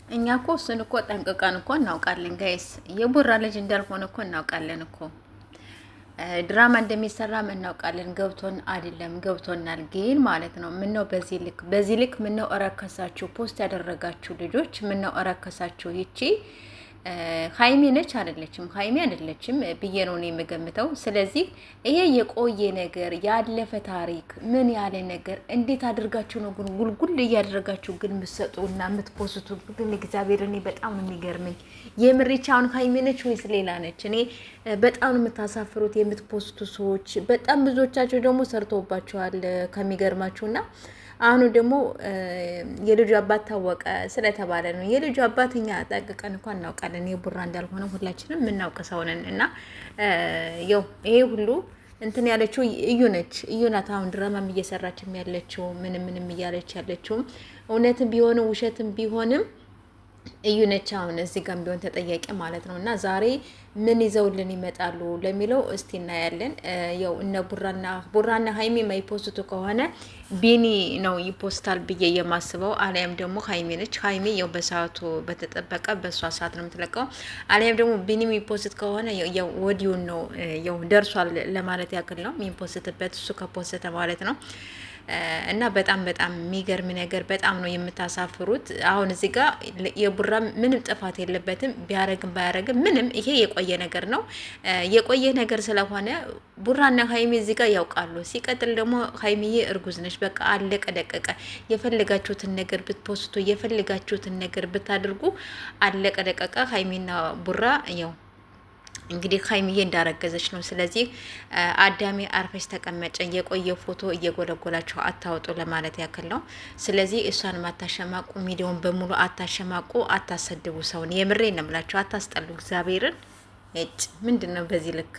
እኛ እኮ እሱን እኮ ጠንቅቀን እኮ እናውቃለን guys፣ የቡራ ልጅ እንዳልሆነ እኮ እናውቃለን እኮ፣ ድራማ እንደሚሰራም እናውቃለን። ገብቶን አይደለም ገብቶናል፣ ግን ማለት ነው ምነው በዚህ ልክ፣ በዚህ ልክ ምነው እረከሳችሁ? Post ያደረጋችሁ ልጆች ምነው እረከሳችሁ? ይቺ ሀይሚ ነች አይደለችም? ሀይሚ አይደለችም ብዬ ነው እኔ የምገምተው። ስለዚህ ይሄ የቆየ ነገር፣ ያለፈ ታሪክ፣ ምን ያለ ነገር እንዴት አድርጋችሁ ነው ግን ጉልጉል እያደረጋችሁ ግን የምትሰጡ እና የምት post ቱ? ግን እግዚአብሔር እኔ በጣም ነው የሚገርመኝ። የምሬቻውን ሀይሚ ነች ወይስ ሌላ ነች? እኔ በጣም ነው የምታሳፍሩት የምት post ቱ ሰዎች። በጣም ብዙዎቻቸው ደግሞ ሰርተውባቸዋል ከሚገርማችሁና አሁኑ ደግሞ የልጁ አባት ታወቀ ስለተባለ ነው። የልጁ አባት እኛ ጠንቅቀን እንኳን እናውቃለን የቡራ እንዳልሆነ፣ ሁላችንም የምናውቅ ሰው ነን። እና ያው ይሄ ሁሉ እንትን ያለችው እዩ ነች፣ እዩ ናት። አሁን ድራማም እየሰራችም ያለችው፣ ምንም ምንም እያለች ያለችውም፣ እውነትም ቢሆንም ውሸትም ቢሆንም እዩ ነች አሁን እዚህ ጋር ቢሆን ተጠያቂ ማለት ነው። እና ዛሬ ምን ይዘውልን ይመጣሉ ለሚለው እስቲ እናያለን። ያው እነ ቡራና ሀይሚ የማይ post ቱ ከሆነ ቢኒ ነው ይ post ታል ብዬ የማስበው። አሊያም ደግሞ ሀይሚ ነች። ሀይሚ ያው በሰዓቱ በተጠበቀ በእሷ ሰዓት ነው የምትለቀው። አሊያም ደግሞ ቢኒ የሚ post ከሆነ ያው ወዲሁን ነው፣ ያው ደርሷል ለማለት ያክል ነው የሚ post በት፣ እሱ ከ post ተ ማለት ነው። እና በጣም በጣም የሚገርም ነገር፣ በጣም ነው የምታሳፍሩት። አሁን እዚህ ጋር የቡራ ምንም ጥፋት የለበትም። ቢያረግም ባያረግም ምንም ይሄ የቆየ ነገር ነው። የቆየ ነገር ስለሆነ ቡራና ሀይሚ እዚህ ጋር ያውቃሉ። ሲቀጥል ደግሞ ሀይሚዬ እርጉዝ ነች። በቃ አለቀ ደቀቀ። የፈለጋችሁትን ነገር ብት post ቱ፣ የፈለጋችሁትን ነገር ብታደርጉ አለቀ ደቀቀ። ሀይሚና ቡራ ያው እንግዲህ ሀይሚዬ እንዳረገዘች ነው። ስለዚህ አዳሜ አርፈሽ ተቀመጨ፣ የቆየ ፎቶ እየጎለጎላችሁ አታወጡ ለማለት ያክል ነው። ስለዚህ እሷን አታሸማቁ፣ ሚዲያውን በሙሉ አታሸማቁ፣ አታሰድቡ ሰውን። የምሬ ነው የምላችሁ፣ አታስጠሉ። እግዚአብሔርን እጭ ምንድን ነው በዚህ ልክ?